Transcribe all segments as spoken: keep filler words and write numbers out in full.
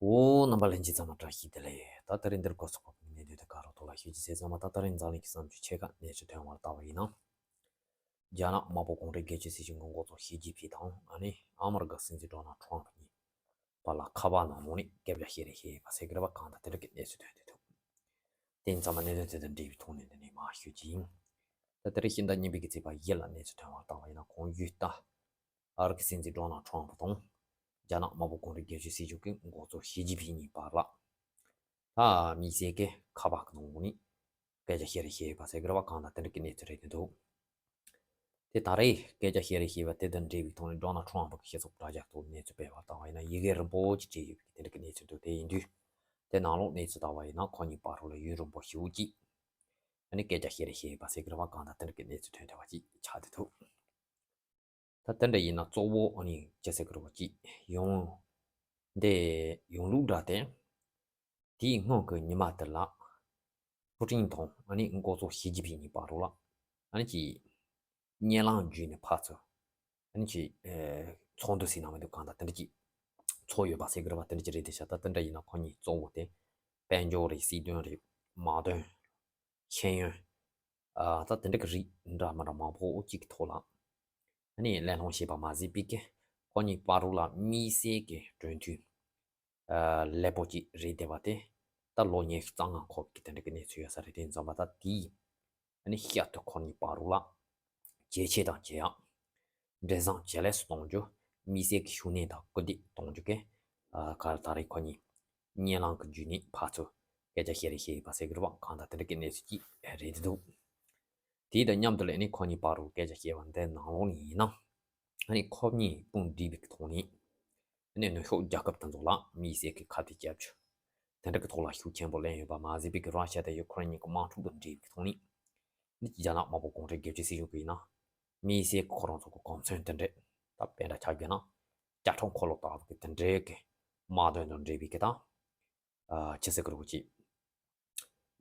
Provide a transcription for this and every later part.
འོ། རྣམ་པ་ལྷན་རྒྱས་ཚང་མ་བཀྲ་ཤིས་བདེ་ལེགས། ད་དེ་རིང་འདིར་གོ་སོགས་གནས་དོན་དེ་ག་རོ་ཐོག་ལ་ཞུ་རྒྱུ་བྱས་ཙང་མ། ད་དེ་རིང་འཛམ་གླིང་གི་བསམ་ཚུལ་ཆེ་ཁག་གནས་ཚུལ་ཐོན་བར་བལྟ་བ་ཡིན་ན། རྒྱ་ནག་དམར་པོ་གུང་ཁྲན་སྒེར་གཅོད་སྲིད་གཞུང་གི་འགོ་གཙོ་ཞི་ཅིན་ཕིང་དང་ཨ་ནི་ཨ་མི་རི་ཀ་སྲིད་འཛིན་ཌོ་ནལ་ཊམ་ཕ་གཉིས་བར་ལ་ཁ་པར་ནང་ལོགས་ནས་སྐད་ཆ་བཤད་རེས་བྱས་ཡོད་པ་ཟེར་གི་རེད་པ། གང་ལྟར་དེ་འདྲ་གི་གནས་ཚུལ་ཐོན་བསྡད་འདུག་དེ་ཡིན་ཙང་མ་གནད་དོན་དེ་དང་འབྲེལ་བའི་ཐོག་ནས་འདི་ནས་མར་ཞུ་རྒྱུ་ཡིན། ད་དེ་རིང་ཕྱི་ཟླ་གཉིས་པའི་གི་ཚེས་པ་བཞི་ལ་གནས་ཚུལ་ཐོན་བར་བལྟ་བ་ཡིན་ན། གོང་ཞུས་ལྟར་ཨ་རི་གི་སྲིད་འཛིན་ཌོ་ནལ་ཊམ་ཕ་དང་རྒྱ་ནག་དམར་པོ་གུང་ཁྲན་སྒེར་གཅོད་སྲིད་གཞུང་གི་འགོ་གཙོ་ཞི་ཅིན་ཕིང་གཉིས་བར་ལ་ད་དམིགས་བསལ་གྱི་ཁ་པར་གྱི་ནང་ནས་སྐད་ཆ་བཤད་རེས་བྱས་ཡོད་པ་ཟེར་གི་རེད་པ། གང་ལྟར་དེ་འདྲ་གི་གནས་ཚུལ་རེད་འདུག་དེ་ད་རེས་སྐད་ཆ་བཤད་རེས་བྱས་པ་དེ་དང་འབྲེལ་བའི་ཐོག་ནས་ཌོ་ནལ་ཊམ་ཕ་གི་སྤྱི་ཚོགས་དྲ་རྒྱ་ཐོག་གནས་ཚུལ་སྤེལ་བར་བལྟ་བ་ཡིན་ན། ཡི་གེ་རིང་པོ་ཅིག་བྲིས་ཡོད་པའི་དེ་འདྲ་གི་གནས་ཚུལ་འདུག་དེ་ཡིན་དུས་དེ་ནང་ལོགས་གནས་ཚུལ་ལྟ་བ་ཡིན་ན། ཁོ་གཉིས་བར་དུ་ལ་ཡུན་རིང་པོ་ཞེ་པོ་ཅིག་ཨ་ནི་སྐད་ཆ་བཤད་རེས་བྱས་ཡོད་པ་ཟེར་གི་རེད་པ། གང་ལྟར་དེ་འདྲ་གི་གནས་ཚུལ་ཐོན་བསྡད་པ་ཅིག་ཆགས་བསྡད་འདུག་ད་དེ་འདྲ་ཡིན་ན་གཙོ་བོ་ཨ་ནི་ཅི་ཟེར་གི་རེད་པ། ཅིག་ཡོང་འདི་ཡོང་ལུགས་འདྲ་དེ། དེའི་སྔོན་གྱི་ཉི་མ་དེ་ལ་པུ་ཏིན་དང་ཨ་ནི་འགོ་གཙོ་ཞི་ཅིན་ཕིང་གཉིས་བར་དུ་ལ་ཨ་ནི་ཅིག་བརྙན་ལམ་བརྒྱུད་ནས་ཕར་ཚུར་ཨ་ནི་ཅིག་ཨེ་ཚོགས་འདུ་ཟེར་ན་མི་འདུག་གང་ལྟར་དེ་འདྲ་ཅིག་ཚོགས་ཡོད་པ་ཟེར་གི་རེད་པ། དེ་འདྲ་ཅིག་རེད་དེ་ཤག་ད་དེ་འདྲ་ཡིན་ན་ཁོ་གཉིས་གཙོ་བོ་དེ་དཔལ་འབྱོར་རེད། སྲིད་དོན་རེད། དམག་དོན། ཤེས་ཡོན། ཨ་ད་དེ་འདྲ་གི་རིགས་འདྲ་མི་འདྲ་མང་པོ་ཅིག་གི་ཐོག་ལ་ཨ་ནི་གླེང་སློང་བྱས་པ་མ་ཟད་པའི་གི་ཁོ་གཉིས་བར་དུ་ལ་དམིགས་བསལ་གྱི་གྲོས་མཐུན་ཨ་ལེགས་པོ་ཅིག་རེད་བསྡད་པ་དེ་ད་ལོ་ཉི་ཤུ་རྩ་ལྔ་འཁོར་བའི་གི་དེ་འདྲ་གི་གནས་ཚུལ་ཡོད་ས་རེད། དེ་ཡིན་ཙང་མ་ད་དེའི་ཨ་ནི་ཤར་དུ་ཁོ་གཉིས་བར་དུ་ལ་ཇེ་ཆེ་དང་ཇེ་ཡག་འབྲེལ་ཟམ་ཇེ་ལེགས་སུ་གཏོང་རྒྱུ། དམིགས་བསལ་གྱི་ཤུགས་སྣོན་དང་སྐུལ་འདེད་གཏོང་རྒྱུ་གི་ཨ་ག་རེ་ད་རེས་ཁོ་གཉིས་བརྙན་ལམ་གྱི་བརྒྱུད་ནས་ཕར་ཚུར་སྐད་ཆ་བཤད་རེས་བྱས་ཡོད་པ་ཟེར་གི་རེད་པ། གང་ལྟར་དེ་འདྲ་གི་གནས་ཚུལ་ཅིག་རེད་འདུག་དེ་དང་མཉམ་དུ་ལ་ཨ་ནི་ཁོ་གཉིས་བར་དུ་སྐད་ཆ་བཤད་པ་འདི་ནང་ལོགས་ནས་ཡིན་ན། ཨ་ནི་ཁོ་གཉིས་དཔུང་སྒྲིག་པའི་ཐོག་ནས་ཨ་ནི་ནུབ་ཕྱོགས་རྒྱལ་ཁབ་དེ་ཚོ་ལ་དམིགས་བསལ་གྱི་ཁ་གཏད་བཅག་རྒྱུ་དེ་འདྲ་གི་ཐོག་ལ་ཤུགས་ཆེན་པོ་ལེན་ཡོད་པ་མ་ཟད་པའི་གི་ར་ཤི་ཡ་དང་ཡུ་ཀེ་རེན་གཉིས་ཀྱི་དམག་འཁྲུག་དང་འབྲེལ་བའི་ཐོག་ནས་ཨ་ནི་རྒྱ་ནག་དམར་པོ་གུང་ཁྲན་སྒེར་གཅོད་སྲིད་གཞུང་གི་ཡིན་ན་དམིགས་བསལ་གྱི་ཁོ་རང་ཚོ་གི་གོ་མཚོན་དེ་འདྲ་ད་དཔེ་འདྲ་ཆ་བཞག་ན་རྒྱ་ཁྲོམ་འཁོར་ལོ་ལྟ་བུ་གི་དེ་འདྲའི་གི་དམག་དོན་དང་འབྲེལ་བའི་གི་ད་ཨ་ཅི་ཟེར་གི་རེད་པ། ཅིག་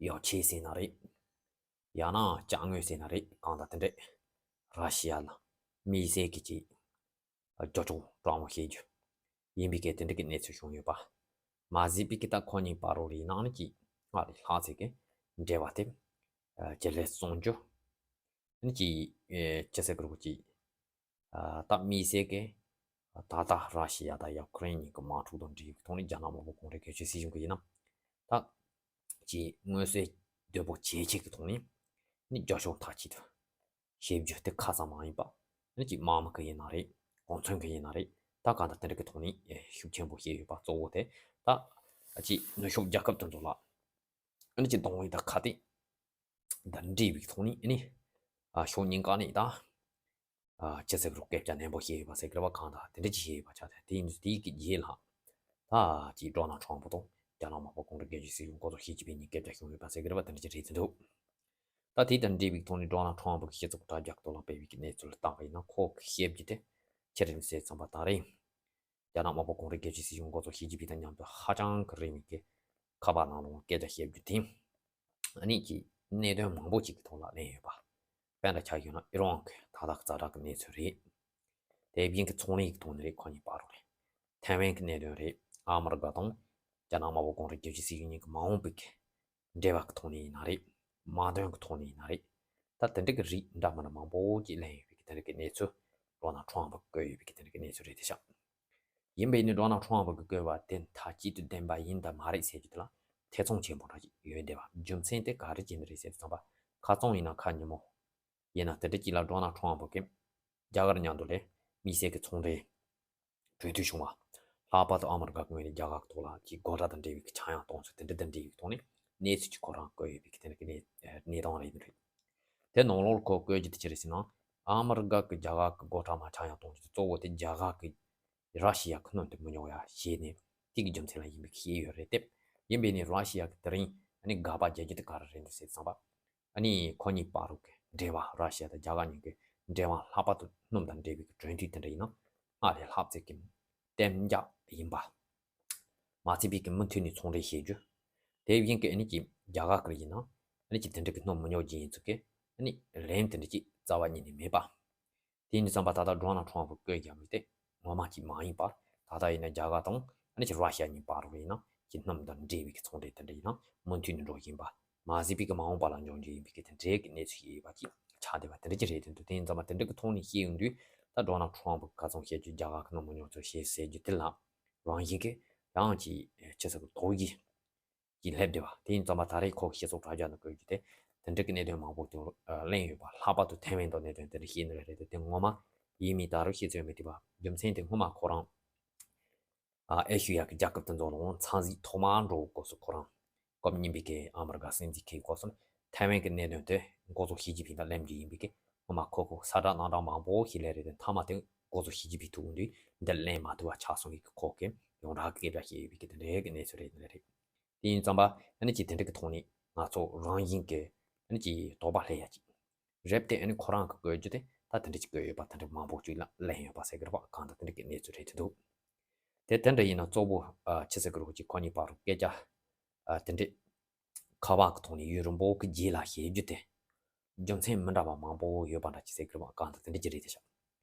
ཡོ་ཆས་ཟེར་ན་རེད། ཡང་ན་ཅ་དངོས་ཟེར་ན་རེད། གང་ལྟར་དེ་འདྲས་ར་ཤི་ཡ་ལ་དམིགས་བསལ་གྱི་ཅིག་རྒྱབ་ལྗོངས་དྲང་མོ་བྱེད་རྒྱུ་ཡིན་པའི་གི་དེ་འདྲ་གི་གནས་ཚུལ་བྱུང་ཡོད་པ་མ་ཟད་པའི་གི་ད་ཁོ་གཉིས་བར་དུ་ལ་ཡིན་ན་ཨ་ནི་ཅིག་སྔར་ལས་ལྷག་ཙམ་གི་འབྲེལ་བ་དེ་ཨ་ཇེ་ལེགས་སུ་གཏོང་རྒྱུ། ཨ་ནི་ཅིག་ཨེ་ཅི་ཟེར་གི་རེད་པ། ཅིག་ཨ་ད་དམིགས་བསལ་གྱི་ད་ལྟ་ར་ཤི་ཡ་དང་ཡུ་ཀེ་རེན་གཉིས་ཀྱི་དམག་འཁྲུག་དང་འབྲེལ་བའི་ཐོག་ནས་རྒྱ་ནག་དམར་པོ་གུང་ཁྲན་སྒེར་གཅོད་སྲིད་གཞུང་གི་ཡིན་ན་ད་ཅིག་མངོན་གསལ་དོད་པོ་ཇེ་ཆེ་གི་ཐོག་ནས་ནི་རྒྱབ་ཕྱོགས་མཐའ་གཅིག་ཏུ་བྱེད་རྒྱུ་དེ་ཁ་ཙམ་མ་ཡིན་པ། ནི་ཅིག་དམག་མི་གི་ཡིན་ན་རེད། གོ་མཚོན་གི་ཡིན་ན་རེད། ད་གང་ལྟར་དེ་འདྲ་གི་ཐོག་ནས་ཤུགས་ཆེན་པོ་བྱས་ཡོད་པ་གཙོ་བོ་དེ་ད་ཅིག་ནུབ་ཕྱོགས་རྒྱལ་ཁབ་དེ་ཚོ་ལ་ནི་ཅིག་གདོང་ལེན་དང་ཁ་གཏད་དང་འབྲེལ་བའི་ཐོག་ནས་ནི་ཨ་ཕྱོགས་གཉིས་ཀ་ནས་ད་ཨ་ཅི་ཟེར་རུ་སྐད་ཆ་ནན་པོ་བཤད་ཡོད་པ་ཟེར་གི་རེད་པ། གང་ལྟར་དེ་འདྲ་ཅིག་བཤད་ཡོད་པ་ཆགས་ཏེ། དེ་ཡིན་དུས་དེའི་གི་རྗེས་ལ་ད་ཅིག་ཌོ་ནལ་ཊམ་ཕ་དང་རྒྱ་ནག་དམར་པོ་གུང་ཁྲན་སྒེར་གཅོད་སྲིད་གཞུང་འགོ་གཙོ་ཞི་ཅིན་ཕིང་གཉིས་སྐད་ཆ་བྱུང་ཡོད་པ་ཟེར་གི་རེད་པ། དེ་འདྲ་ཅིག་རེད་ཟེར་འདུག་ད་དེ་དང་འབྲེལ་བའི་ཐོག་ནས་ཌོ་ནལ་ཊམ་ཕ་གི་སྤྱི་ཚོགས་དྲ་རྒྱ་ཐོག་ལ་སྤེལ་བའི་གི་གནས་ཚུལ་ལ་བལྟས་པ་ཡིན་ན། ཁོ་གི་བཤད་རྒྱུ་དེ་ཅི་རེད་ཟེར་ཙམ་པ་ད་རེས་རྒྱ་ནག་དམར་པོ་གུང་ཁྲན་སྒེར་གཅོད་སྲིད་གཞུང་འགོ་གཙོ་ཞི་ཅིན་ཕིང་དང་མཉམ་དུ་ཧ་ཅང་གི་རིང་མོའི་གི་ཁ་པར་ནང་ལོགས་སྐད་ཆ་བཤད་རྒྱུ་དེ་ཨ་ནི་ཅིག་གནད་དོན་མང་པོ་ཅིག་གི་ཐོག་ལ་གླེང་ཡོད་པ། དཔེ་འདྲ་ཆ་བཞག་ན་ཨི་རན་གྱི་ད་ལྟ་གི་ཛ་དྲག་གི་གནས་ཚུལ་རེད། དེ་བཞིན་གྱི་ཚོང་ལས་ཀྱི་ཐོག་ནས་རེད། ཁོ་གཉིས་བར་དུ་རེད། ཐའེ་ཝན་གྱི་གནད་དོན་རེད། ཨ་མི་རི་ཀ་དང་རྒྱ་ནག་དམར་པོ་གུང་ཁྲན་སྒེར་གཅོད་སྲིད་གཞུང་གཉིས་ཀྱི་མ་འོངས་པའི་གི་འབྲེལ་བ་གི་ཐོག་ནས་ཡིན་ན་རེད། དམག་དོན་གྱི་ཐོག་ནས་ཡིན་ན་རེད། ད་དེ་འདྲ་གི་རིགས་འདྲ་མི་འདྲ་མང་པོ་ཅིག་གླེང་ཡོད་པའི་གི་དེ་འདྲ་གི་གནས་ཚུལ་ཌོ་ནལ་ཊམ་ཕ་གིས་བཀོད་ཡོད་པའི་གི་དེ་འདྲ་གི་གནས་ཚུལ་རེད་དེ་ཤག་ཡིན་པས་ནི་ཌོ་ནལ་ཊམ་ཕ་གིས་བཀོད་པ་དེ་མཐའ་གཅིག་ཏུ་བདེན་པ་ཡིན་དང་མ་རེད་ཟེར་རྒྱུ་དེ་ལ་ཐེ་ཚོམ་ཆེན་པོ་འདྲ་ཅིག་ཡོད་བསྡད་པ། རྒྱུ་མཚན་དེ་ག་རེ་བྱས་ནས་རེད་ཟེར་དུས་ཙམ་པ། ཁ་རྩང་ཡིན་ན་ཁ་ཉིན་མོ་ཡིན་ན་དེ་འདྲ་ཅིག་ལ་ཌོ་ནལ་ཊམ་ཕ་གིས་རྒྱ་གར་མཉམ་དུ་ལ་དམིགས་བསལ་གྱི་ཚོང་འབྲེལ་གྲོས་མཐུན་བྱུང་བ། ལྷག་པར་དུ་ཨ་མི་རི་ཀ་གི་ངོས་ནས་རྒྱ་གར་གྱི་ཐོག་ལ་ཅིག་སྒོ་ཁྲལ་དང་འབྲེལ་བའི་གི་ཆག་ཡང་གཏོང་ཚུལ་དེ་འདྲ་དང་འབྲེལ་བའི་ཐོག་ནས་གནས་ཚུལ་ཅིག་ཁོ་རང་བཀོད་ཡོད་པའི་གི་དེ་འདྲ་གི་གནས་གནས་སྟངས་རེད་འདུག་རེད། དེ་ནང་ལོགས་ཁོ་བཀོད་རྒྱུ་དེ་ཅི་རེད་ཟེར་ན། ཨ་མི་རི་ཀ་གིས་རྒྱ་གར་གྱི་སྒོ་ཁྲལ་མ་ཆག་ཡང་གཏོང་རྒྱུ་དེ་གཙོ་བོ་དེ་རྒྱ་གར་གྱིས་ར་ཤི་ཡ་གི་སྣུམ་དེ་མི་ཉོ་ཡ་བྱས་ནས་དེ་གི་རྒྱུ་མཚན་ལ་ཡིན་པའི་བཤད་ཡོད་རེད་དེ། ཡིན་པས་ནི་ར་ཤི་ཡ་གིས་དེ་རིང་ཨ་ནི་དགག་པ་རྒྱག་རྒྱུ་དེ་ག་རེ་རེད་འདུག་ཟེར་དུས་ཙམ་པ། ཨ་ནི་ཁོ་གཉིས་བར་དུ་གི་འབྲེལ་བ། ར་ཤི་ཡ་དང་རྒྱ་གར་གཉིས་ཀྱི་འབྲེལ་བ། ལྷག་པར་དུ་སྣུམ་དང་འབྲེལ་བའི་གི་གྲོས་མཐུན་དེ་འདྲ་ཡིན་ན་སྔར་ལས་ལྷག་ཙམ་གྱི་གཏན་འཇགས་ཡིན་པ། མ་ཚད་པའི་གི་མུ་མཐུད་ནས་ཚོང་འབྲེལ་བྱེད་རྒྱུ། དེ་བཞིན་གྱི་ཨ་ནི་ཅིག་རྒྱ་གར་གྱི་ཡིན་ན་ཨ་ནི་ཅིག་དེ་འདྲ་གི་སྣུམ་མི་ཉོ་རྒྱུ་ཡིན་ཚུལ་གྱི་ཨ་ནི་ལན་དེ་འདྲ་ཅིག་རྩ་བ་ཉིད་ནས་མེད་པ། དེ་ཡིན་དུས་ཙམ་པ་ད་ལྟ་ཌོ་ནལ་ཊམ་ཕ་གིས་བཀོད་རྒྱབ་མི་དེ་ངོ་མ་ཅིག་མ་ཡིན་པར། ད་ལྟ་ཡིན་ན་རྒྱ་གར་དང་ ཨ་ནི་ཅིག་ར་ཤ་གཉིས་བར་ལ་ཡིན་ན་ཅིག་གནམ་དང་འབྲེལ་བའི་གི་ཚོང་འབྲེལ་དེ་འདྲ་ཡིན་ན་མུ་མཐུད་ནས་འགྲོ་བཞིན་པ། མ་ཟད་པའི་གི་མ་འོངས་པ་ལ་འབྱུང་རྒྱུ་ཡིན་པའི་གི་དེ་འདྲའི་གི་གནས་ཚུལ་ཞིག་ཡོད་པ་ཅིག་ཆགས་བསྡད་པ་དེ་འདྲ་ཅིག་རེད། དེ་འདུག་དེ་ཡིན་ཙང་མ་དེ་འདྲ་གི་ཐོག་ནས་བཤད་ཡོང་དུས། ད་ཌོ་ནལ་ཊམ་ཕི་གིས་ཁ་ཚང་བཤད་རྒྱུ། རྒྱ་གར་གི་ནང་མི་ཉུང་ཚོས་བཤད་ཟེར་རྒྱུ་དེ་ལ་རང་བཞིན་གི་ཡང་ཅིག་ཆི་ཟེར་དགོས་རེད། དོགས་གཞི་ཅིག་སླེབས་བསྡད་པ། དེ་ཡིན་ཙང་མ་ད་རེས་ཁོ་གི་སྤྱི་ཚོགས་དྲ་རྒྱ་ནང་བཀོད་རྒྱུ་དེ་དེ་འདྲ་གི་གནད་དོན་མང་པོ་དེ་གླེང་ཡོད་པ། ལྷག་པར་དུ་ཐའེ་ཝན་དང་གནད་དོན་དེ་འདྲ་བཤད་ནི་རེད། དེ་ངོ་མ་ཡིན་མིན་ད་རུང་བཤད་ཚོད་མེད་དེ་བ། རྒྱུ་མཚན་དེ་སྔོན་མ་ཁོ་རང་ཨ་ཨེ་ཤི་ཡ་གི་རྒྱལ་ཁབ་དེ་ཚོ་ལ་འཚམས་གཟིགས་ཐོག་མར་འགྲོ་སྐབས་སུ་ཁོ་རང་སྐབས་རྙིང་པའི་གི་ཨ་མི་རི་ཀ་སྲིད་འཛིན་གྱི་སྐབས་སུ་ཐའེ་ཝན་གྱི་གནད་དོན་དེ་འགོ་གཙོ་ཞི་ཅིན་ཕིང་དང་གླེང་རྒྱུ་ཡིན་པའི་གི་སྔོན་མ་ཁོ་གིས་གསལ་བསྒྲགས་གནང་སྟངས་མང་པོ་ཞིག་སླེབས་རེད་དེ། མཐའ་མ་དེ་འགོ་གཙོ་ཞི་ཅིན་ཕིང་ཐུག་འོང་དུས་འདི་གླེང་མ་ཐུབ་པ་ཆགས་སོང་གི་ཁོ་གིས་ཡོངས་གྲགས་ཀྱི་སྐད་ཆ་བཤད་ཡོད་པའི་གི་དེ་འདྲའི་གི་གནས་ཚུལ་རེད། འདི་རེད། དེ་ཡིན་ཙང་མ་ཨ་ནི་ཅིག་དེ་འདྲ་གི་ཐོག་ནས་ང་ཚོ་རང་བཞིན་གྱི་ཨ་ནི་ཅིག་དོགས་པ་སླེབས་ཡ་ཅིག་རེད་དེ། ཨ་ནི་ཁོ་རང་གི་བཀོད་རྒྱུ་དེ་ད་དེ་འདྲ་ཅིག་བཀོད་ཡོད་པ། དེ་འདྲ་མང་པོ་ཅིག་ལ་གླེང་ཡོད་པ་ཟེར་གི་རེད་པ། གང་ལྟར་དེ་འདྲ་གི་གནས་ཚུལ་རེད་དེ་འདུག་དེ་དེ་འདྲ་ཡིན་ན་གཙོ་བོ་ཨ་ཆི་ཟེར་གི་རེད། ཅིག་ཁོ་གཉིས་བར་དུ་སྐད་ཆ་ཨ་དེ་འདྲ་ཁ་པར་གི་ཐོག་ནས་ཡུན་རིང་པོ་གི་རྗེས་ལ་བཤད་རྒྱུ་དེ་རྒྱུ་མཚན་མི་འདྲ་བ་མང་པོ་ཡོད་པ་འདྲ་ཅིག་ཟེར་གི་རེད་པ། གང་ལྟར་དེ་འདྲ་ཅིག་རེད་དེ་ཤག་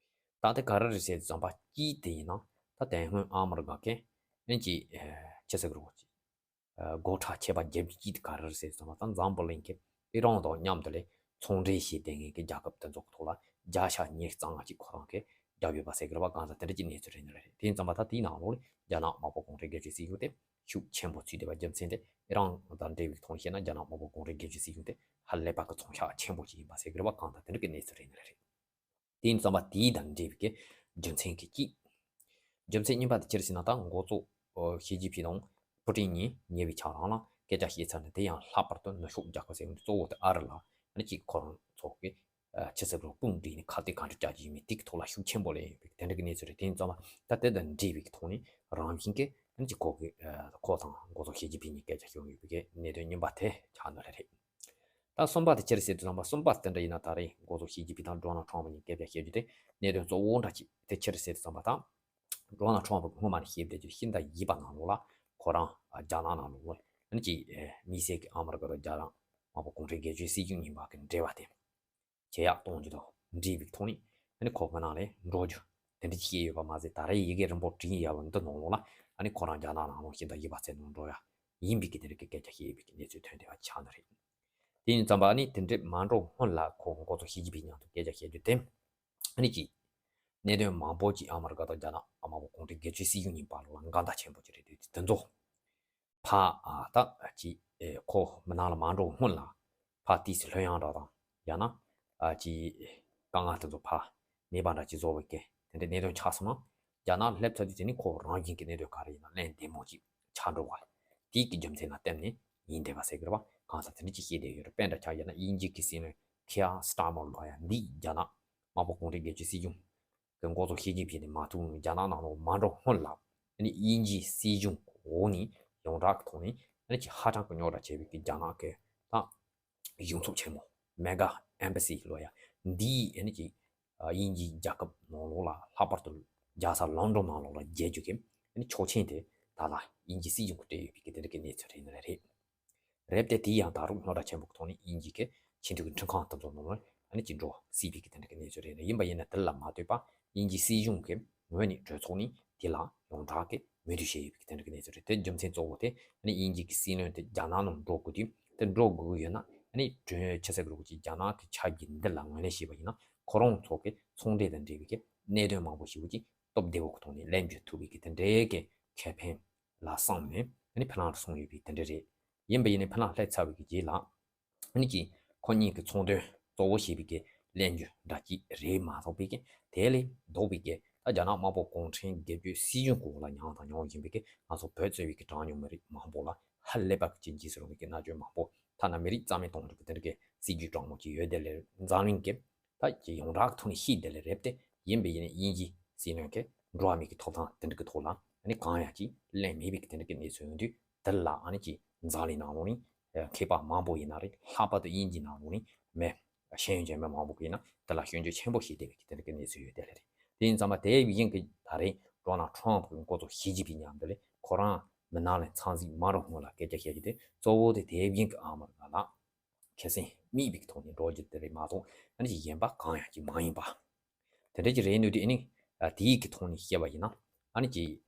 ད་དེ་ག་རེ་རེད་ཟེར་དུས་ཙམ་པ་གཅིག་དེ་ཡིན་ན་ད་དེ་སྔོན་ཨ་མི་རི་ཀ་གིས་ཨ་ནི་ཅིག་ཨ་ཆི་ཟེར་གི་རེད། ཅིག་ཨ་སྒོ་ཁྲལ་ཆད་པ་བརྒྱབ་རྒྱུ་གཅིག་དེ་ག་རེ་རེད་ཟེར་དུས་ཙམ་པ་ད་འཛམ་བུ་གླིང་གི་ཨི་རན་དང་མཉམ་དུ་ལས་ཚོང་འབྲེལ་བྱས་བསྡད་མཁན་གྱི་རྒྱལ་ཁབ་དེ་ཚོ་གི་ཐོག་ལ་བརྒྱ་ཆ་ཉེར་གཙང་ཅིག་ཁོ་རང་གིས་བརྒྱབ་ཡོད་པ་ཟེར་གི་རེད་པ། གང་ལྟར་དེ་འདྲ་ཅིག་གནས་ཚུལ་རེད་ནི་རེད། དེ་ཡིན་ཙང་མ་ད་དེའི་ནང་ལོགས་ལ་རྒྱ་ནག་དམར་པོ་གུང་ཁྲན་སྒེར་གཅོད་སྲིད་གཞུང་དེ་ཤུགས་ཆེན་པོ་ཚུད་བསྡད་པ། རྒྱུ་མཚན་དེ་ཨི་རན་དང་འབྲེལ་བའི་ཐོག་ནས་བཤད་ན་རྒྱ་ནག་དམར་པོ་གུང་ཁྲན་སྒེར་གཅོད་སྲིད་གཞུང་དེ་ཧ་ལས་པ་གི་ཚོང་ཤག་ཆེན་པོ་ཅིག་ཡིན་པ་ཟེར་གི་རེད་པ། གང་ལྟར་དེ་འདྲ་གི་གནས་ཚུལ་རེད་ནི་རེད། དེ་ཡིན་ཙང་མ་དེའི་དང་འབྲེལ་བའི་གི་རྒྱུ་མཚན་གི་གཅིག་རྒྱུ་མཚན་གཉིས་པ་དེ་ཅི་རེད་ཟེར་ན། ད་འགོ་གཙོ་ཨོ་ཞི་ཅིན་ཕིང་དང་པུ་ཏིན་གཉིས་ཉེ་བའི་ཆ་རང་ལ་སྐད་ཆ་བཤད་ཚར་ནས། དེ་ཡང་ལྷག་པར་དུ་ནུབ་ཕྱོགས་རྒྱལ་ཁབ་ཟེར་བ་འདི་གཙོ་བོ་དེ་ཨ་རི་ལ་ཨ་ནི་ཅིག་ཁོ་རང་ཚོ་གི་ཨ་ཆི་ཟེར་རོ་དཔུང་སྒྲིག་ནས་ཁ་གཏད་ག་འདྲ་བྱ་རྒྱུ་ཡིན་མིན་དེ་གི་ཐོག་ལ་ཤུགས་ཆེན་པོ་སླེབས་ཡོད་པའི་དེ་འདྲ་གི་གནས་ཚུལ་རེད། དེ་ཡིན་ཙང་མ་ད་དེ་དང་འབྲེལ་བའི་གི་ཐོག་ནས་རང་བཞིན་གི་ཨ་ནི་ཅིག་ཁོ་གི་ཨ་ཁོ་དང་འགོ་གཙོ་ཞི་ཅིན་ཕིང་གཉིས་སྐད་ཆ་བཤད་ཡོང་ཡོད་པའི་གི་གནད་དོན་གཉིས་པ་དེ་ཆགས་ནི་རེད། ད་གསུམ་པ་དེ་ཅི་རེད་ཟེར་དུས་ཙམ་པ། གསུམ་པ་དེ་འདྲ་ཡིན་ན་ད་རེས་འགོ་གཙོ་ཞི་ཅིན་ཕིང་དང་ཌོ་ནལ་ཊམ་ཕི་གཉིས་སྐད་ཆ་བཤད་རྒྱུ་དེ་གནད་དོན་གཙོ་བོ་འདྲ་ཅིག་དེ་ཅི་རེད་ཟེར་དུས་ཙམ་པ། ད་ཌོ་ནལ་ཊམ་ཕི་སྔོན་མ་ནས་བཤད་བསྡད་རྒྱུ། ཕྱི་ཟླ་བཞི་པ་ནང་ལོགས་ལ་ཁོ་རང་རྒྱ་ནག་ནང་ལོགས་ལ་ཨ་ནི་ཅིག་དམིགས་བསལ་གྱི་ཨ་མི་རི་ཀ་དང་རྒྱ་ནག་དམར་པོ་གུང་ཁྲན་སྒེར་གཅོད་སྲིད་གཞུང་གཉིས་བར་གྱི་འབྲེལ་བ་དེ་ཇེ་ཡག་གཏོང་རྒྱུ་དང་འབྲེལ་བའི་ཐོག་ནས་ཨ་ནི་ཁོ་ང་ནང་ལ་འགྲོ་རྒྱུ་དེ་འདྲ་ཅིག་བཤད་ཡོད་པ་མ་ཟད། ད་རེས་ཡི་གེ་རིང་པོ་བྲིས་ཡོད་པ་འདི་ནང་ལོགས་ལ་ཨ་ནི་ཁོ་རང་རྒྱ་ནག་ནང་ལོགས་ཕྱི་ཟླ་བཞི་པ་ཚེས་ནང་འགྲོ་ཡ་ཡིན་པའི་གི་དེ་འདྲ་གི་སྐད་ཆ་བཤད་ཡོད་པའི་གི་གནས་ཚུལ་ཐོན་བསྡད་པ་ཆགས་ནི་རེད། དེ་ཡིན་ཙམ་པ་ཨ་ནི་དེ་འདྲ་མ་འགྲོ་སྔོན་ལ་ཁོ་འགོ་གཙོ་ཞི་ཅིན་ཕིང་མཉམ་དུ་སྐད་ཆ་བཤད་རྒྱུ་དེ་ཨ་ནི་ཅིག་གནད་དོན་མང་པོ་ཅིག་ཨ་མི་རི་ཀ་དང་རྒྱ་ནག་དམར་པོ་གུང་ཁྲན་སྒེར་གཅོད་སྲིད་གཞུང་གཉིས་བར་ལ་འགལ་ཟླ་ཆེན་པོ་ཅིག་རེད་དེ། དེ་ཚོ་ཕར་ཨ་ད་ཅིག་ཨེ་ཁོ་མི་ནང་ལ་མ་འགྲོ་སྔོན་ལ་ཕར་ཏོག་ཙམ་ལྷོད་ཡངས་འདྲ་དང་ཡང་ན་ཨ་ཅིག་དཀའ་ངལ་དེ་ཚོ་ཕར་མེད་པ་འདྲ་ཅིག་བཟོ་བའི་གི་དེ་འདྲའི་གནད་དོན་ཆགས་སོང་ན། རྒྱ་ནག་སླེབས་ཚར་དུས་དེ་ནི་ཁོ་རང་བཞིན་གྱི་གནད་དོན་ག་རེ་ཡིན་ན་གླེང་བདེ་མོ་ཅིག་ཆགས་འགྲོ་བ། དེའི་གི་རྒྱུ་མཚན་ལ་བརྟེན་ནས་ཡིན་བསྡད་པ་ཟེར་གི་རེད་པ། གང་ཟག་དེ་འདྲ་ཅིག་བཤད་བསྡད་ཡོད་རེད། དཔེ་འདྲ་ཆ་བཞག་ན་དབྱིན་ཇི་གི་སྲིད་བློན་ཁི་ཡར་སི་ཊར་མར་ལབ་ཡ་འདིས་རྒྱ་ནག་དམར་པོ་གུང་ཁྲན་སྒེར་གཅོད་སྲིད་གཞུང་གི་འགོ་གཙོ་ཞི་ཅིན་ཕིང་ནས་མ་ཐུག་རྒྱ་ནག་ནང་ལོགས་མ་འགྲོ་སྔོན་ལ་ཨ་ནི་དབྱིན་ཇིའི་སྲིད་གཞུང་འོག་ནས་ཡོངས་གྲགས་ཀྱི་ཐོག་ནས་ཨ་ནི་ཅིག་ཧ་ཅང་གི་རྙོག་དྲ་ཆེ་བའི་གི་རྒྱ་ནག་གི་ད་གཞུང་ཚབ་ཆེན་མོ་མེ་གྷ་ཨེམ་བྷ་སི་ལབ་ཡ་འདིས་ཨ་ནི་ཅིག་དབྱིན་ཇིའི་རྒྱལ་ཁབ་ནང་ལོགས་ལ་ལྷག་པར་དུ་རྒྱལ་ས་ལོན་ཌོན་ནང་ལོགས་ལ་མཇལ་རྒྱུ་གི་ཨ་ནི་ཆོག་མཆན་དེ་ད་ལ་དབྱིན་ཇིའི་སྲིད་གཞུང་གིས་སྤྲད་ཡོད་པའི་གི་དེ་འདྲ་གི་གནས་ཚུལ་རེད་ནི་རེད། རེད་དེ། དེ་ཡང་ད་རུང་རྙོག་དྲ་ཆེན་པོ་གི་ཐོག་ནས་དབྱིན་ཇི་གི་ཕྱི་འབྲེལ་གྱི་ཁྲིམས་ཁང་དེ་ཚོ་ནང་ལ་ཨ་ནི་ཅིག་འགྲོ་སྲིད་པའི་གི་དེ་འདྲ་གི་གནས་ཚུལ་རེད་ནི། ཡིན་པ་ཡིན་ན་དེ་ལ་མ་ལྟོས་པ་དབྱིན་ཇིའི་སྲིད་གཞུང་གི་ངོས་ནས་གྲོས་ཚོགས་ནས་དེ་ལ་ཡོངས་གྲགས་ཀྱི་མོས་མཐུན་བྱས་ཡོད་པའི་གི་དེ་འདྲ་གི་གནས་ཚུལ་རེད། དེ་རྒྱུ་མཚན་གཙོ་བོ་དེ་ཨ་ནི་དབྱིན་ཇི་གི་སྲིད་བློན་དེ་རྒྱ་ནག་ནང་འགྲོ་དགོས་དུས། དེ་འགྲོ་དགོས་ཀྱི་ཡོད་ན་ཨ་ནི་གྲོས་ཆོད་ཟེར་དགོས་ཀྱི་རྒྱ་ནག་གི་ཆབ་སྲིད་འདི་ལ་ངོས་ལེན་བྱས་པ་ཡིན་ན་ཁོ་རང་ཚོ་གི་ཚོང་འབྲེལ་དང་འབྲེལ་བའི་གི་གནད་དོན་མང་པོ་ཞིག་ཅིག་སྟབས་བདེ་བོ་གི་ཐོག་ནས་ལེན་རྒྱུ་ཐུབ་པའི་གི་དེ་འདྲའི་གི་ཁེ་ཕན་ལ་བསམ་ནས་ཨ་ནི་ཕི་ལང་ལ་སོང་ཡོད་པའི་དེ་འདྲ་རེད། ཡིན་པ་ཡིན་ནའི་ཕི་ལང་སླེབས་ཚར་བའི་གི་རྗེས་ལ་ཨ་ནི་ཅིག་ཁོ་གཉིས་ཀྱི་ཚོང་དོན་གཙོ་བོ་བྱས་པའི་གི་ལེན་རྒྱུ་འདྲ་ཅིག་རེད་མ་གཏོགས་པའི་གི་དེ་ལས་ལྡོག་པའི་གི་ད་རྒྱ་ནག་དམར་པོ་གུང་ཁྲན་སྒེར་གཅོད་སྲིད་གཞུང་གི་འོག་ལ་མྱངས་དང་མྱོང་བཞིན་པའི་གི་ང་ཚོ་བོད་གཙོས་པའི་གི་གྲངས་ཉུང་མི་རིགས་མང་པོ་ལ་ཧ་ལས་པ་གི་ཅིག་འཇིགས་སུ་རུང་བའི་གི་མནར་གཅོད་མང་པོ། ཐ་ན་མི་རིགས་རྩ་མེད་གཏོང་རྒྱུ་གི་དེ་འདྲ་གི་སྲིད་ཇུས་དྲང་མོ་ཅིག་ཡོད་དེ་ལས་འཛམ་གླིང་གི་ད་ཀྱི་ཡོངས་གྲགས་ཀྱི་ཐོག་ནས་ཤེས་བསྡད་ལེ་རེད་དེ། ཡིན་པས་ཡིན་ནའི་དབྱིན་ཇིའི་སྲིད་བློན་གྱིས་འགྲོ་བ་མིའི་གི་ཐོབ་ཐང་དེ་འདྲ་གི་ཐོག་ལ་ཨ་ནི་གང་ཡང་ཅིག་ལེན་མེད་པའི་གི་དེ་འདྲ་གི་གནས་ཚུལ་ཡོང་དུས། དེ་ལ་ཨ་ནི་ཅིག་འཛམ་གླིང་ནང་ལོགས་ནས་མཁས་པ་མང་པོ་ཡིན་ན་རེད། ལྷག་པར་དུ་དབྱིན་ཇིའི་ནང་ལོགས་ནས་མི་ཤེས་ཡོན་ཅན་མི་མང་པོ་གིས་ཡིན་ན་དེ་ལ་སྐྱོན་བརྗོད་ཆེན་པོ་བྱས་བསྡད་པའི་གི་དེ་འདྲ་གི་གནས་ཚུལ་ཡོད་དེ་ལེ་རེད། དེ་ཡིན་ཙང་མ་དེ་བཞིན་གི་ད་རེས་ཌོ་ནལ་ཊམ་ཕི་གི་འགོ་གཙོ་ཞི་ཅིན་ཕིང་མཉམ་དུ་ལས་ཁོ་རང་མི་ནང་ལ་འཚམས་གཟིགས་མ་རུ་སྔོན་ལ་སྐད་ཆ་བཤད་རྒྱུ་དེ་གཙོ་བོ་དེ་དེ་བཞིན་གི་ཨ་མ་ལ་ལ། ཁེ་སེམས་མེད་པའི་ཐོག་ནས་འགྲོ་རྒྱུ་དེ་རེད་མ་གཏོགས་ཨ་ནི་ཅིག་གཞན་པ་གང་ཡང་ཅིག་མ་ཡིན་པ། དེ་འདྲ་ཅིག་རེད་འདུག་དེ་ཨ་ནི་ཨ་དེའི་གི་ཐོག་ནས་བཤད་པ་ཡིན་ན་ཨ་ནི་ཅིག་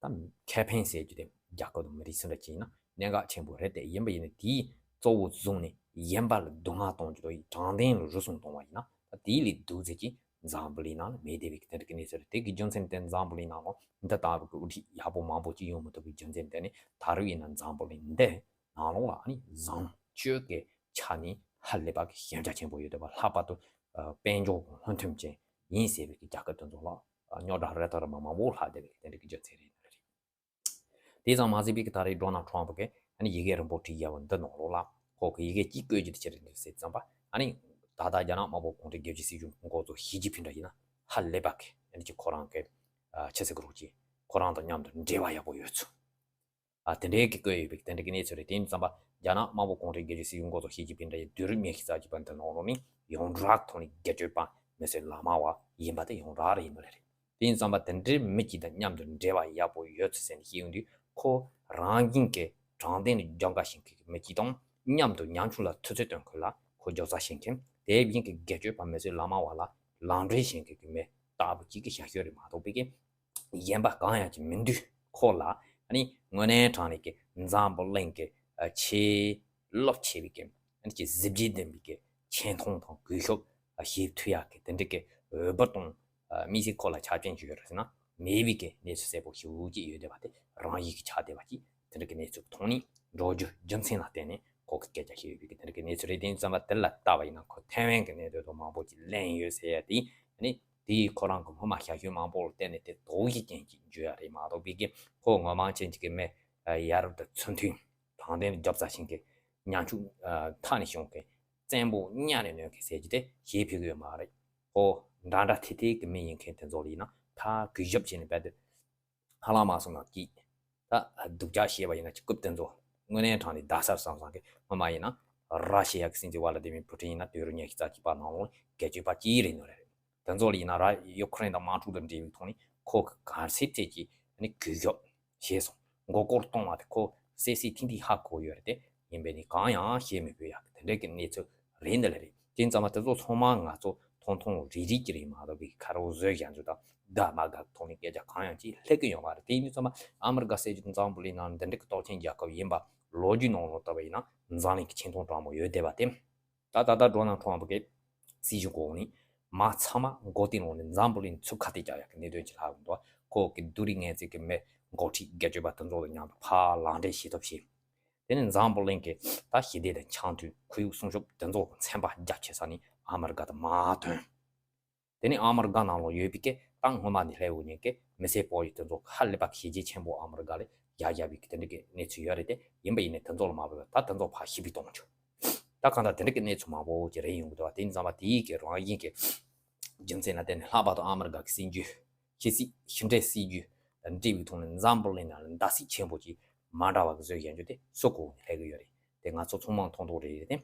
ད་ཁེ་ཕན་ཟེར་རྒྱུ་དེ་རྒྱལ་ཁབ་དང་མི་རིགས་སུ་འདྲ་ཅིག་ཡིན་ན་གནད་འགག་ཆེན་པོ་རེད་དེ། ཡིན་པ་ཡིན་ན་དེའི་གཙོ་བོ་བཟུང་ནས་གཞན་པ་ལ་སྡུག་བསྔལ་གཏོང་རྒྱུ་དང་དྲང་བདེན་ལ་རུལ་སུངས་གཏོང་བ་ཡིན་ན། ད་དེའི་ལས་སྡུག་ཚད་ཀྱིས་འཛམ་བུ་གླིང་ནང་ལ་མེད་བསྡད་པའི་དེ་འདྲ་གི་གནས་ཚུལ་རེད། དེ་གི་རྒྱུ་མཚན་དེ་འཛམ་བུ་གླིང་ནང་ལ་འདི་ལྟ་བུ་གི་དབུ་ཁྲིད་ཡག་པོ་མང་པོ་ཅིག་ཡོང་མི་ཐུབ་པའི་རྒྱུ་མཚན་དེ་ནི། ད་རེས་ཡིན་ན་འཛམ་བུ་གླིང་འདི་ནང་ལོགས་ལ་ཨ་ནི་བཟང་སྤྱོད་ཀྱི་ཆ་ནས་ཧ་ལས་པ་གི་ཞན་ཆ་ཆེན་པོ་ཡོད་བསྡད་པ། ལྷག་པར་དུ་ཨ་དཔལ་འབྱོར་གྱི་སྔོན་ཐོན་ཅན་ཡིན་ཟེར་བའི་གི་རྒྱལ་ཁབ་དེ་ཚོ་ལ་ཨ་རྙོག་དྲ་རེ་ལྟར་མ་མང་པོ་ལྷག་བསྡད་པའི་དེ་འདྲ་གི་རྒྱུ་མཚན་རེད་ནི་རེད། དེ་ཙམ་མ་ཟད་པའི་གི་ད་རེས་ཌོ་ནལ་ཊམ་ཕུ་གིས་ཨ་ནི་ཡི་གེ་རིང་པོ་བྲིས་ཡོད་པ་འདི་ནང་ལོགས་ལ་ཁོ་གི་ཡི་གེ་གཅིག་བཀོད་རྒྱུ་དེ་ཅི་རེད་འདུག་ཟེར་ཙམ་པ། ཨ་ནི་ད་ལྟ་རྒྱ་ནག་དམར་པོ་གུང་ཁྲན་རྒྱལ་གཅེས་སྲིད་གཞུང་འགོ་གཙོ་ཞི་ཅིན་ཕིང་འདྲ་ཡིན་ན་ཧ་ལས་པ་གི་ཨ་ནི་ཅིག་ཁོ་རང་གི་ཨ་ཆི་ཟེར་གི་རོགས་ཀྱིས་ཁོ་རང་དང་མཉམ་དུ་འབྲེལ་བ་ཡག་པོ་ཡོད་ཚུལ། ཨ་དེ་འདྲའི་གི་བཀོད་ཡོད་པའི་དེ་འདྲའི་གི་གནས་ཚུལ་རེད། དེ་ཡིན་ཙམ་པ་རྒྱ་ནག་དམར་པོ་གུང་ཁྲན་རྒྱལ་གཅེས་སྲིད་གཞུང་འགོ་གཙོ་ཞི་ཅིན་ཕིང་འདྲ་ཡི་དུས་རབས་ཉི་ཤུ་རྩ་གཅིག་པ་འདི་ནང་ལོགས་ནས་ཡོངས་གྲགས་ཐོག་ནས་སྒེར་གཅོད་པ་མི་གསོད་ལག་དམར་བ་ཡིན་པ་དེ་ཡོངས་གྲགས་རེད་ཡིན་པ་རེད། དེ་ཡིན་ཙམ་པ་དེ་འདྲའི་མི་གཅིག་དང་མཉམ་དུ་འབྲེལ་བ་ཡག་པོ་ཡོད་ཚུལ་ཟེར་ནས་བཤད་ཡོང་དུས། ཁོ་རང་བཞིན་གྱི་དྲང་བདེན་ལ་རྒྱབ་འགལ་བྱེད་མཁན་གྱི་མི་གཅིག་དང་མཉམ་དུ་ཉམ་ཆུང་ལ་ཐུབ་ཚོད་སྟོན་མཁན་ལ་ཁོ་རྒྱབ་རྩ་བྱེད་མཁན། དེ་བཞིན་གྱི་སྒེར་གཅོད་པ་མི་གསོད་ལག་དམར་བ་ལ་ལག་འབྲེལ་བྱེད་མཁན་གྱི་མི་ལྟ་བུ་གཅིག་གི་ཞབས་ཞུ་རེད་མ་གཏོགས་པའི་གི་གཞན་པ་གང་ཡང་ཅིག་མི་འདུག་ཁོ་ལ་ཨ་ནི་དངོས་གནས་དྲང་གནས་ཀྱི་འཛམ་བུ་གླིང་གི་ཨ་ཆེས་རླབས་ཆེ་བའི་གི་ཨ་ནི་ཅིག་གཟི་བརྗིད་ལྡན་པའི་གི་ཆེ་མཐོང་དང་གུས་ཞབས་བྱེད་ཐུབ་ཡག་གི་དེ་འདྲ་གི་འོས་བབ་དང་ཨ་དམིགས་བསལ་ཁོ་ལ་ཆ་རྐྱེན་ཅིག་ཡོད་རེད་ཟེར་ན་མེད་པའི་གི་གནས་ཚུལ་གསལ་པོ་ཞེ་པོ་ཅིག་ཡོད་བསྡད་པ་དེ་རང་ཡིད་ཀྱི་ཆགས་བསྡད་པ་ཅིག་དེ་འདྲ་གི་གནས་ཚུལ་ཐོག་ནས་འགྲོ་རྒྱུ་རྒྱུ་མཚན་ལ་བརྟེན་ནས་ཁོ་གི་སྐད་ཆ་བཤད་ཡོད་པའི་གི་དེ་འདྲ་གི་གནས་ཚུལ་རེད། དེ་ཡིན་ཙམ་པ་དེ་ལ་ལྟ་བ་ཡིན་ན་ཁོ་ཐའེ་ཝན་གི་གནད་དོན་དང་མང་པོ་ཅིག་གླེང་ཡོད་ཟེར་ཡ་དེ་ནི་དེ་ཡིས་ཁོ་རང་གི་སྔོན་མ་ཞབས་ཞུ་མང་པོ་ལ་བརྟེན་ནས་དེ་དོགས་གཞི་ཅན་ཅིག་བརྗོད་ཡ་རེད་མ་གཏོགས་པའི་གི་ཁོ་ངོ་མ་ཅན་ཅིག་གི་མི་ཡ་རབས་དང་ཚུལ་མཐུན་དྲང་བདེན་ལ་རྒྱབ་རྩ་བྱེད་མཁན་ཉམ་ཆུང་མཐའ་ནས་ཤོང་མཁན་བཙན་པོ་གཉའ་ནས་གནོན་མཁན་ཟེར་རྒྱུ་དེ་ཞེ་ཕོད་གི་ཡོད་མ་རེད། ཁོ་འདྲ་འདྲ་ཐེ་ཐེ་གི་མི་ཡིན་མཁན་དེ་ཚོ་ལ་ཡིན་ན་ད་གུས་ཞབས་བྱས་ནས་རྦད་དེ། ཧ་ལམ་མ་སོང་ན་སྐྱིད། ད་སྡུག་ཅག་བཤད་པ་ཡིན་ན་ཅིག་རྐུབ་དེ་ཚོ་དངོས་གནས་དྲང་ནས་རྡ་སར་བསམ་བསམ་གི་སྔོན་མ་ཡིན་ན་ར་ཤི་ཡ་གི་སྲིད་འཛིན་ཝ་ལ་དི་མིར་པུ་ཊིན་ཡིན་ན་དུས་རབས་ཉི་ཤུ་རྩ་གཅིག་པ་ནང་ལོགས་སྒེར་གཅོད་པ་གཅིག་རེད་ནོ་རེད། དེ་ཚོ་ལ་ཡིན་ན་ར་ཡུ་ཁུ་རེན་དང་དམག་འཁྲུག་དང་འབྲེལ་བའི་ཐོག་ནས་ཁོ་གི་ག་ཚད་ཐད་ཀྱི་ནི་གུས་ཞབས་བྱས་སོང་། མགོ་སྐོར་གཏོང་བ་དེ་ཁོ་གསལ་གསལ་ཐིང་ཐིང་ཧ་གོ་ཡོད་རེད་དེ། ཡིན་པས་ནི་གང་ཡང་བཤད་མི་ཕོད་ཡག་གི་དེ་འདྲ་གི་གནས་ཚུལ་རེད་འདི་ལ་རེད། དེ་ཙམ་པ་དེ་ཚོ་ཚང་མ་ང་ཚོ་ཐུང་ཐུང་རིག་རིག་གི་རེད་མ་གཏོགས་པའི་ཁ་རོག་བཟོས་བཞག་རྒྱུ་དང་འདི་མ་དགའ་ཐོག་ནས་སྐད་ཆ་གང་ཡང་ཅིག་སླེབས་ཀྱི་ཡོད་མ་རེད། དེ་ཡིན་དུས་ཙམ་པ་ཨ་མི་རི་ཀ་ཟེར་རྒྱུ་འཛམ་བུ་གླིང་ནང་འདི་འདྲ་གི་སྟོབས་ཆེན་རྒྱལ་ཁབ་ཡིན་པ་ལོ་རྒྱུས་ནང་ལོགས་ལྟ་བ་ཡིན་ན་འཛམ་གླིང་གི་ཆེ་མཐོང་དྲང་པོ་ཡོད་བསྡད་པ་དེ། ད་ད་ལྟ་ཌོ་ནལ་ཊམ་ཕུ་གི་སྲིད་བྱུས་འོག་ནས་མ་ཚང་མ་མགོ་རྟིང་ལོག་ནས་འཛམ་བུ་གླིང་ཚུར་ཁ་གཏད་བཅག་ཡག་གི་གནད་དོན་ཅིག་ལྷག་གི་འདུག་ཁོ་གི་བསྡུ་རིག་ངན་རྩིས་ཀྱི་མི་འགོ་ཁྲིད་སྒེར་གཅོད་པ་དེ་ཚོ་དང་མཉམ་དུ་ཕར་ལག་འབྲེལ་བྱེད་ཐབས་བྱས། དེ་ནི་འཛམ་བུ་གླིང་གི་ད་ཞི་བདེ་དང་འཆམ་མཐུན་ཁོར་ཡུག་སྲུང་སྐྱོབ་དེ་ཚོ་གི་ཚན་པ་རྒྱ་ཆེ་ས་ནས་ཨ་མི་རི་ཀ་དང་མར་ཐོན། དེ་ནི་ཨ་མི་རི་ཀ་ནང་ལོགས་ཡོད་པའི་སྐད་ཏང་སྔོན་མ་ནས་སླེབས་ཡོད་མཁན་གྱི་མི་སེར་བོད་ཡིག་དེ་ཚོ་ཧ་ལས་པ་གི་བྱས་རྗེས་ཆེན་པོ་ཨ་མི་རི་ཀ་ལ་རྒྱག་བཞག་པའི་གི་དེ་འདྲ་གི་གནས་ཚུལ་ཡོད་རེད་དེ། ཡིན་པ་ཡིན་ནའི་དེ་ཚོ་ལ་མ་བབས་པ་ད་དེ་ཚོ་ཕར་ཞི་བའི་གཏོང་ཆོག་ད་གང་ལྟར་དེ་འདྲ་གི་གནས་ཚུལ་མང་པོ་ཅིག་རེད་ཡོང་གི་འདུག་བ། དེ་ཡིན་ཙང་བ་དེ་ཡི་གི་རང་བཞིན་གྱི་རྒྱུ་མཚན་ལ་བརྟེན་ནས་ལྷག་པར་དུ་ཨ་མི་རི་ཀ་གི་སྲིད་ཇུས་ཕྱི་སྲིད་ཕྱི་འབྲེལ་སྲིད་ཇུས་དང་འབྲེལ་བའི་ཐོག་ནས་འཛམ་བུ་གླིང་ནང་ལ་མདའ་སྲིད་ཆེན་པོ་ཅིག་མ་འདྲ་བ་གི་བཟོས་བཞག་རྒྱུ་དེ་སུ་གོ་ནས་སླེབས་ཀྱི་ཡོད་རེད། དེ་ང་ཚོ་ཚང་མ་མཐོང་མཐོང་རེད་དེ།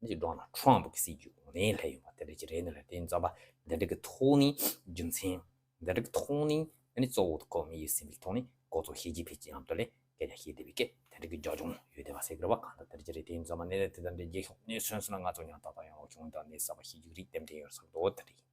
ནི་ཌོ་ནལ་ཊམ་ཕུ་གི་སྲིད་ཇུས་འོག་ནས་སླེབས་ཡོང་བ་དེ་འདྲ་ཅིག་རེད་ནི་རེད། དེ་ཡིན་ཙང་བ་འདི་འདྲ་གི་ཐོག་ནས་རྒྱུ་མཚན་འདི་འདྲ་གི་ཐོག་ནས་ནི་གཙོ་བོ་དེ་ཁོ་མི་ཡུལ་ཟིན་པའི་ཐོག་ནས་ཁོ་ཚོ་ཞི་ཅིན་ཕིང་གི་མཉམ་དུ་ལས་སྐད་ཆ་བཤད་བསྡད་པའི་སྐད་དེ་འདྲ་གི་རྒྱབ་ལྗོངས་ཡོད་བསྡད་པ་ཟེར་གི་རེད་བ། གང་ལྟར་དེ་འདྲ་ཅིག་རེད། དེ་ཡིན་ཙང་བ་གནས་ཚུལ་དེ་འདྲ་རྒྱས་ཤོག་གནས་ཚུལ་སོང་ན་ང་ཚོ་ཡང་ཏག་ཏག་ཡོང་རོགས་བྱུང་། ད་གནས་གསར་པ་ཞིག་རིགས་ལྡན་ལྡན་ཡོད་བསམ་འདུག་དེ་རེད།